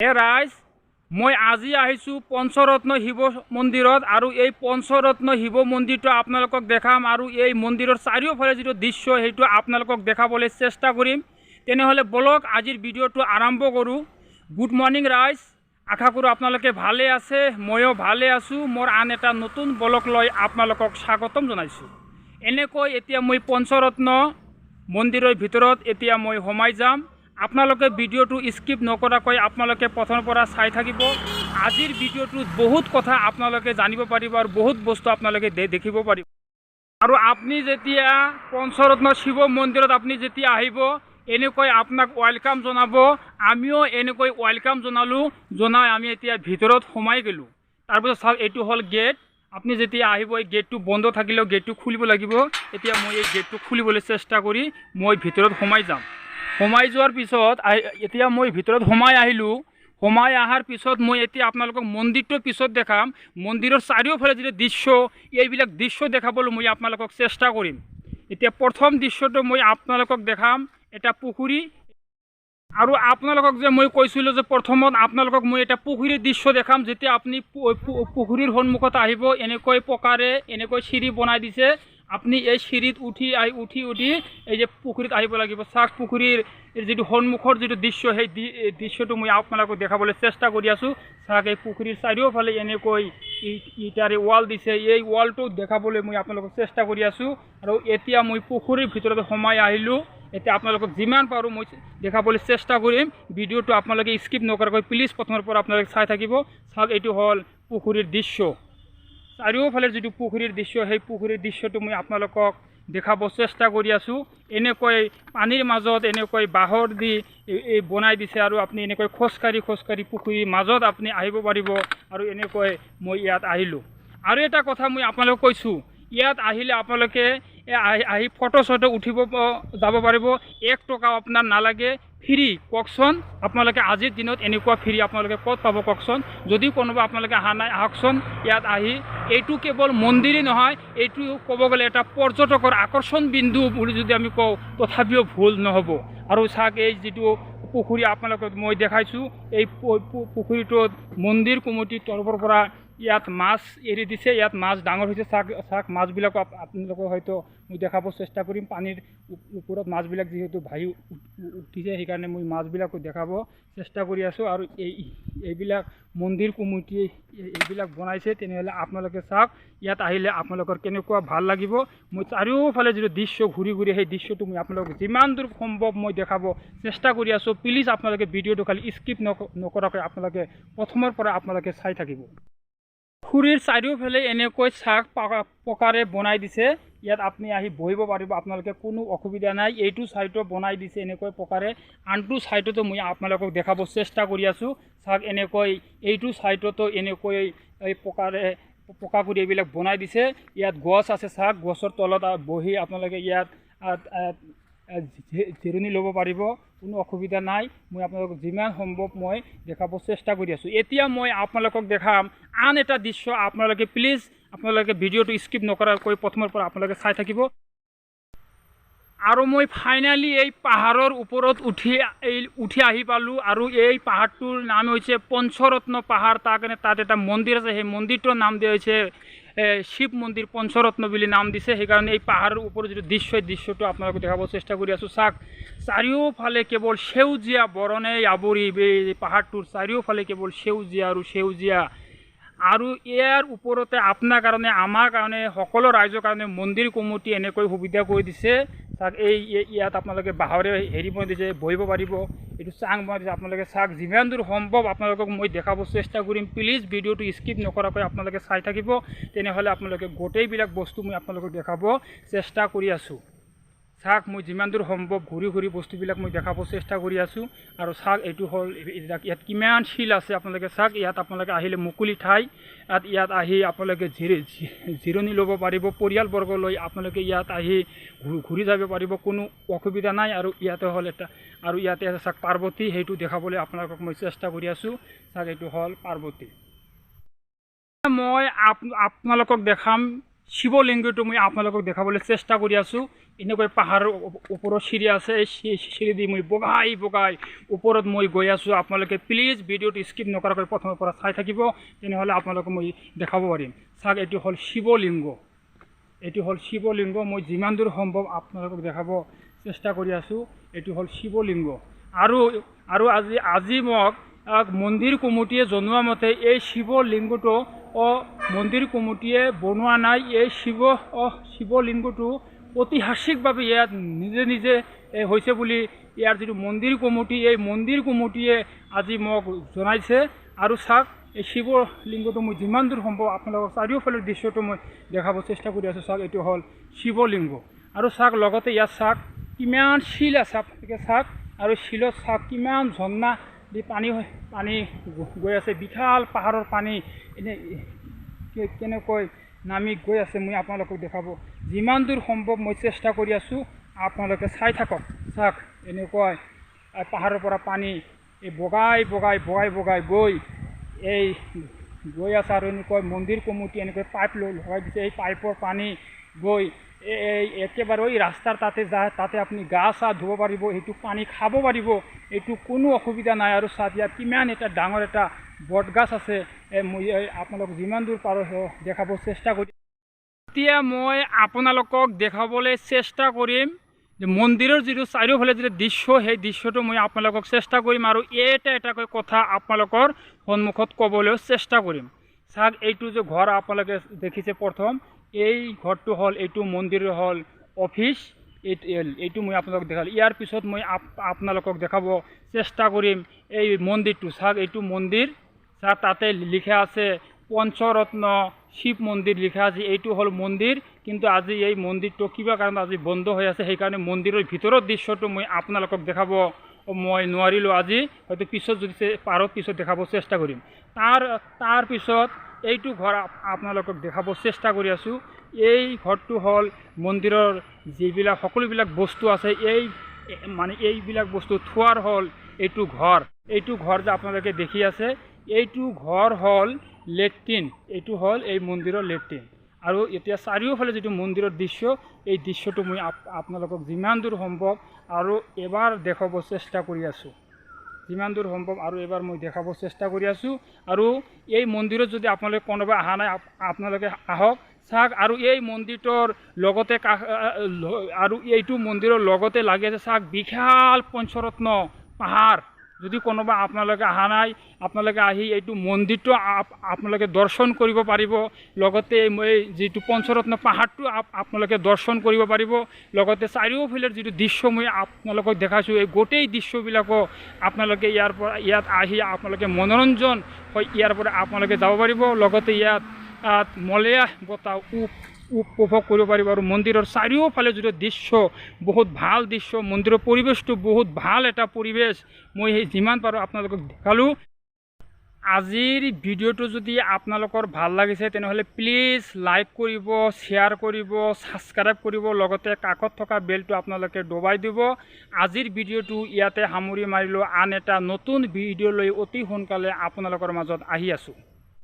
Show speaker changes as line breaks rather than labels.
হে ৰাইজ, মই আজি আহিছোঁ পঞ্চৰত্ন শিৱ মন্দিৰত আৰু এই পঞ্চৰত্ন শিৱ মন্দিৰটো আপোনালোকক দেখাম আৰু এই মন্দিৰৰ চাৰিওফালে যিটো দৃশ্য সেইটো আপোনালোকক দেখাবলৈ চেষ্টা কৰিম। তেনেহ'লে বলক, আজিৰ ভিডিঅ'টো আৰম্ভ কৰোঁ। গুড মৰ্ণিং ৰাইজ, আশা কৰোঁ আপোনালোকে ভালে আছে, ময়ো ভালে আছোঁ। মোৰ আন এটা নতুন ব্লগ লৈ আপোনালোকক স্বাগতম জনাইছোঁ। এনেকৈ এতিয়া মই পঞ্চৰত্ন মন্দিৰৰ ভিতৰত এতিয়া মই সোমাই যাম। আপোনালোকে ভিডিঅ'টো স্কিপ নকৰাকৈ আপোনালোকে প্ৰথমৰ পৰা চাই থাকিব। আজিৰ ভিডিঅ'টোত বহুত কথা আপোনালোকে জানিব পাৰিব আৰু বহুত বস্তু আপোনালোকে দেখিব পাৰিব। আৰু আপুনি যেতিয়া পঞ্চৰত্ন শিৱ মন্দিৰত আপুনি যেতিয়া আহিব, এনেকৈ আপোনাক welcome জনাব। আমিও এনেকৈ welcome জনালোঁ, জনাই আমি এতিয়া ভিতৰত সোমাই গ'লোঁ। তাৰপিছত চাওক, এইটো হ'ল গেট। আপুনি যেতিয়া আহিব, এই গেটটো বন্ধ থাকিলেও গেটটো খুলিব লাগিব। এতিয়া মই এই গেটটো খুলিবলৈ চেষ্টা কৰি মই ভিতৰত সোমাই যাম। সোমাই যোৱাৰ পিছত এতিয়া মই ভিতৰত সোমাই আহিলোঁ। সোমাই অহাৰ পিছত মই এতিয়া আপোনালোকক মন্দিৰটোৰ পিছত দেখাম। মন্দিৰৰ চাৰিওফালে যিটো দৃশ্য, এইবিলাক দৃশ্য দেখাবলৈ মই আপোনালোকক চেষ্টা কৰিম। এতিয়া প্ৰথম দৃশ্যটো মই আপোনালোকক দেখাম এটা পুখুৰী। আৰু আপোনালোকক যে মই কৈছিলোঁ যে প্ৰথমত আপোনালোকক মই এটা পুখুৰীৰ দৃশ্য দেখাম। যেতিয়া আপুনি পুখুৰীৰ সন্মুখত আহিব, এনেকৈ পকাৰে এনেকৈ চিৰি বনাই দিছে। আপুনি এই চিৰিত উঠি আহি উঠি উঠি এই যে পুখুৰীত আহিব লাগিব। চাওক, পুখুৰীৰ যিটো সন্মুখৰ যিটো দৃশ্য, সেই দৃশ্যটো মই আপোনালোকক দেখাবলৈ চেষ্টা কৰি আছোঁ। চাওক, এই পুখুৰীৰ চাৰিওফালে এনেকৈ ইটাৰে ৱাল দিছে। এই ৱালটো দেখাবলৈ মই আপোনালোকক চেষ্টা কৰি আছোঁ। আৰু এতিয়া মই পুখুৰীৰ ভিতৰত সোমাই আহিলোঁ। এতিয়া আপোনালোকক যিমান পাৰোঁ মই দেখাবলৈ চেষ্টা কৰিম। ভিডিঅ'টো আপোনালোকে স্কিপ নকৰাকৈ প্লিজ প্ৰথমৰ পৰা আপোনালোকে চাই থাকিব। চাওক, এইটো হ'ল পুখুৰীৰ দৃশ্য। চাৰিওফালে যিটো পুখুৰীৰ দৃশ্য, সেই পুখুৰীৰ দৃশ্যটো মই আপোনালোকক দেখাব চেষ্টা কৰি আছোঁ। এনেকৈ পানীৰ মাজত এনেকৈ বাঁহৰ দি এই বনাই দিছে আৰু আপুনি এনেকৈ খোজকাঢ়ি খোজকাঢ়ি পুখুৰীৰ মাজত আপুনি আহিব পাৰিব। আৰু এনেকৈ মই ইয়াত আহিলোঁ। আৰু এটা কথা মই আপোনালোকক কৈছোঁ, ইয়াত আহিলে আপোনালোকে আহি ফটো চটো উঠিব যাব পাৰিব। 1 টকাও আপোনাৰ নালাগে, ফ্ৰী। কওকচোন আপোনালোকে, আজিৰ দিনত এনেকুৱা ফ্ৰী আপোনালোকে ক'ত পাব কওকচোন? যদি কোনোবা আপোনালোকে অহা নাই, আহকচোন ইয়াত আহি। এইটো কেৱল মন্দিৰেই নহয়, এইটো ক'ব গ'লে এটা পৰ্যটকৰ আকৰ্ষণ বিন্দু বুলি যদি আমি কওঁ, তথাপিও ভুল নহ'ব। আৰু চাওক, এই যিটো পুখুৰী আপোনালোকক মই দেখাইছোঁ, এই পুখুৰীটোত মন্দিৰ কমিটিৰ তৰফৰ পৰা ইয়াত মাছ এৰি দিছে। ইয়াত মাছ ডাঙৰ হৈছে। চাওক চাওক, মাছবিলাকো আপোনালোকক হয়তো মই দেখাব চেষ্টা কৰিম। পানীৰ ওপৰত মাছবিলাক যিহেতু ভাহি উঠিছে, সেইকাৰণে মই মাছবিলাকো দেখাব চেষ্টা কৰি আছোঁ। আৰু এইবিলাক মন্দিৰ কমিটিয়ে এইবিলাক বনাইছে। তেনেহ'লে আপোনালোকে চাওক, ইয়াত আহিলে আপোনালোকৰ কেনেকুৱা ভাল লাগিব। মই চাৰিওফালে যিটো দৃশ্য ঘূৰি ঘূৰি, সেই দৃশ্যটো মই আপোনালোকক যিমান দূৰ সম্ভৱ মই দেখাব চেষ্টা কৰি আছোঁ। প্লিজ আপোনালোকে ভিডিঅ'টো খালি স্কিপ নকৰাকৈ আপোনালোকে প্ৰথমৰ পৰা আপোনালোকে চাই থাকিব। পুখুৰীৰ চাৰিওফালে এনেকৈ চাক পকাৰে বনাই দিছে। ইয়াত আপুনি আহি বহিব পাৰিব আপোনালোকে, কোনো অসুবিধা নাই। এইটো ছাইডো বনাই দিছে এনেকৈ পকাৰে। আনটো ছাইডতো মই আপোনালোকক দেখাব চেষ্টা কৰি আছোঁ। চাওক, এনেকৈ এইটো ছাইডতো এনেকৈ এই পকাৰে পকা কৰি এইবিলাক বনাই দিছে। ইয়াত গছ আছে। চাওক, গছৰ তলত বহি আপোনালোকে ইয়াত জিৰণি ল'ব পাৰিব, কোনো অসুবিধা নাই। মই আপোনালোকক যিমান সম্ভৱ মই দেখাব চেষ্টা কৰি আছোঁ। এতিয়া মই আপোনালোকক দেখাম আন এটা দৃশ্য। আপোনালোকে প্লিজ আপোনালোকে ভিডিঅ'টো স্কিপ নকৰাকৈ প্ৰথমৰ পৰা আপোনালোকে চাই থাকিব। আৰু মই ফাইনেলি এই পাহাৰৰ ওপৰত উঠি আহি পালোঁ। আৰু এই পাহাৰটোৰ নাম হৈছে পঞ্চৰত্ন পাহাৰ। তাৰ কাৰণে তাত এটা মন্দিৰ আছে, সেই মন্দিৰটোৰ নাম দিয়া হৈছে শিৱ মন্দিৰ পঞ্চৰত্ন বুলি নাম দিছে। সেইকাৰণে এই পাহাৰৰ ওপৰত যিটো দৃশ্য, সেই দৃশ্যটো আপোনালোকক দেখাব চেষ্টা কৰি আছোঁ। চাওক, চাৰিওফালে কেৱল সেউজীয়া বৰণে আৱৰি এই পাহাৰটোৰ চাৰিওফালে কেৱল সেউজীয়া আৰু সেউজীয়া। আৰু ইয়াৰ ওপৰতে আপোনাৰ কাৰণে, আমাৰ কাৰণে, সকলো ৰাইজৰ কাৰণে মন্দিৰ কমিটি এনেকৈ সুবিধা কৰি দিছে। চাওক, এই ইয়াত আপোনালোকে বাঁহৰে হেৰি বনাই দিছে, বহিব পাৰিব। এইটো চাং বনাই দিছে। আপোনালোকে চাওক, যিমান দূৰ সম্ভৱ আপোনালোকক মই দেখাব চেষ্টা কৰিম। প্লিজ ভিডিঅ'টো স্কিপ নকৰাকৈ আপোনালোকে চাই থাকিব। তেনেহ'লে আপোনালোকে গোটেইবিলাক বস্তু মই আপোনালোকক দেখাব চেষ্টা কৰি আছোঁ। চাওক, মই যিমান দূৰ সম্ভৱ ঘূৰি ঘূৰি বস্তুবিলাক মই দেখাব চেষ্টা কৰি আছোঁ। আৰু চাওক, এইটো হ'ল এইবিলাক, ইয়াত কিমান শিল আছে আপোনালোকে চাওক। ইয়াত আপোনালোকে আহিলে মুকলি ঠাই, ইয়াত ইয়াত আহি আপোনালোকে জিৰণি ল'ব পাৰিব। পৰিয়ালবৰ্গ লৈ আপোনালোকে ইয়াত আহি ঘূৰি যাব পাৰিব, কোনো অসুবিধা নাই। আৰু ইয়াতে হ'ল এটা, আৰু ইয়াতে আছে চাওক পাৰ্বতী, সেইটো দেখাবলৈ আপোনালোকক মই চেষ্টা কৰি আছোঁ। চাওক, এইটো হ'ল পাৰ্বতী। মই আপোনালোকক দেখাম শিৱলিংগটো মই আপোনালোকক দেখাবলৈ চেষ্টা কৰি আছোঁ। এনেকৈ পাহাৰৰ ওপৰত চিৰি আছে, এই চিৰি দি মই বগাই বগাই ওপৰত মই গৈ আছোঁ। আপোনালোকে প্লিজ ভিডিঅ'টো স্কিপ নকৰাকৈ প্ৰথমৰ পৰা চাই থাকিব, তেনেহ'লে আপোনালোকক মই দেখাব পাৰিম। চাওক, এইটো হ'ল শিৱলিংগ, এইটো হ'ল শিৱলিংগ। মই যিমান দূৰ সম্ভৱ আপোনালোকক দেখাব চেষ্টা কৰি আছোঁ। এইটো হ'ল শিৱলিংগ। আৰু আজি মোক মন্দিৰ কমিটিয়ে জনোৱা মতে এই শিৱলিংগটো মন্দিৰ কমিটিয়ে বনোৱা নাই। এই শিৱলিংগটো ঐতিহাসিকভাৱে ইয়াত নিজে নিজে হৈছে বুলি ইয়াৰ যিটো মন্দিৰ কমিটি, এই মন্দিৰ কমিটিয়ে আজি মোক জনাইছে। আৰু চাওক, এই শিৱলিংগটো মই যিমান দূৰ সম্ভৱ আপোনালোকক চাৰিওফালৰ দৃশ্যটো মই দেখাব চেষ্টা কৰি আছোঁ। চাওক, এইটো হ'ল শিৱলিংগ। আৰু চাওক, লগতে ইয়াত চাওক কিমান শিল আছে, আপোনালোকে চাওক। আৰু শিলত চাওক কিমান ঝৰ্ণা দি পানী গৈ আছে, বিশাল পাহাৰৰ পানী এনে কেনেকৈ নামি গৈ আছে মই আপোনালোকক দেখাব যিমান দূৰ সম্ভৱ মই চেষ্টা কৰি আছোঁ। আপোনালোকে চাই থাকক। চাওক, এনেকৈ পাহাৰৰ পৰা পানী এই বগাই বগাই বগাই বগাই গৈ এই গৈ আছে। আৰু এনেকৈ মন্দিৰ কমিটি এনেকৈ পাইপ লগাই দিছে, এই পাইপৰ পানী গৈ এই একেবাৰে ওই ৰাস্তাৰ তাতে যায়, তাতে আপুনি গা চা ধুব পাৰিব, সেইটো পানী খাব পাৰিব, এইটো কোনো অসুবিধা নাই। আৰু চাওক, ইয়াত কিমান এটা ডাঙৰ এটা বটগছ আছে, মই আপোনালোক যিমান দূৰ পাৰোঁ দেখাব চেষ্টা কৰিম। এতিয়া মই আপোনালোকক দেখাবলৈ চেষ্টা কৰিম যে মন্দিৰৰ যিটো চাৰিওফালে যিটো দৃশ্য, সেই দৃশ্যটো মই আপোনালোকক চেষ্টা কৰিম আৰু এটা এটাকৈ কথা আপোনালোকৰ সন্মুখত ক'বলৈও চেষ্টা কৰিম। চাওক, এইটো যে ঘৰ আপোনালোকে দেখিছে প্ৰথম, এই ঘৰটো হ'ল এইটো মন্দিৰৰ হ'ল অফিচ। এইটো মই আপোনালোকক দেখালোঁ। ইয়াৰ পিছত মই আপোনালোকক দেখাব চেষ্টা কৰিম এই মন্দিৰটো। চাওক, এইটো মন্দিৰ। চাওক, তাতে লিখা আছে পঞ্চৰত্ন শিৱ মন্দিৰ লিখা আছে। এইটো হ'ল মন্দিৰ, কিন্তু আজি এই মন্দিৰটো কিবা কাৰণত আজি বন্ধ হৈ আছে, সেইকাৰণে মন্দিৰৰ ভিতৰৰ দৃশ্যটো মই আপোনালোকক দেখাব মই নোৱাৰিলোঁ আজি, হয়তো পিছত যদি পাৰোঁ পিছত দেখাব চেষ্টা কৰিম। তাৰপিছত এইটো ঘৰ আপোনালোকক দেখাব চেষ্টা কৰি আছোঁ। এই ঘৰটো হ'ল মন্দিৰৰ যিবিলাক সকলোবিলাক বস্তু আছে, এই মানে এইবিলাক বস্তু থোৱাৰ হ'ল এইটো ঘৰ। এইটো ঘৰ যে আপোনালোকে দেখি আছে, এইটো ঘৰ হ'ল লেট্ৰিন, এইটো হ'ল এই মন্দিৰৰ লেট্ৰিন। আৰু এতিয়া চাৰিওফালে যিটো মন্দিৰৰ দৃশ্য, এই দৃশ্যটো মই আপোনালোকক যিমান দূৰ সম্ভৱ আৰু এবাৰ দেখাব চেষ্টা কৰি আছোঁ, যিমান দূৰ সম্ভৱ আৰু এবাৰ মই দেখাব চেষ্টা কৰি আছোঁ। আৰু এই মন্দিৰত যদি আপোনালোকে কোনোবা অহা নাই, আপোনালোকে আহক, চাওক। আৰু এই মন্দিৰটোৰ লগতে আৰু এইটো মন্দিৰৰ লগতে লাগি আছে চাওক বিশাল পঞ্চৰত্ন পাহাৰ। যদি কোনোবা আপোনালোকে অহা নাই, আপোনালোকে আহি এইটো মন্দিৰটো আপোনালোকে দৰ্শন কৰিব পাৰিব, লগতে এই যিটো পঞ্চৰত্ন পাহাৰটো আপোনালোকে দৰ্শন কৰিব পাৰিব, লগতে চাৰিওফালৰ যিটো দৃশ্য মই আপোনালোকক দেখাইছোঁ, এই গোটেই দৃশ্যবিলাকো আপোনালোকে ইয়াৰ পৰা ইয়াত আহি আপোনালোকে মনোৰঞ্জন হৈ ইয়াৰ পৰা আপোনালোকে যাব পাৰিব, লগতে ইয়াত মলয়া বতাহ উপভোগ কৰিব পাৰিব। আৰু মন্দিৰৰ চাৰিওফালে যিটো দৃশ্য, বহুত ভাল দৃশ্য, মন্দিৰৰ পৰিৱেশটো বহুত ভাল এটা পৰিৱেশ। মই সেই যিমান পাৰোঁ আপোনালোকক দেখালোঁ। আজিৰ ভিডিঅ'টো যদি আপোনালোকৰ ভাল লাগিছে তেনেহ'লে প্লিজ লাইক কৰিব, শ্বেয়াৰ কৰিব, ছাবস্ক্ৰাইব কৰিব, লগতে কাষত থকা বেলটো আপোনালোকে দবাই দিব। আজিৰ ভিডিঅ'টো ইয়াতে সামৰি মাৰিলোঁ। আন এটা নতুন ভিডিঅ' লৈ অতি সোনকালে আপোনালোকৰ মাজত আহি আছোঁ।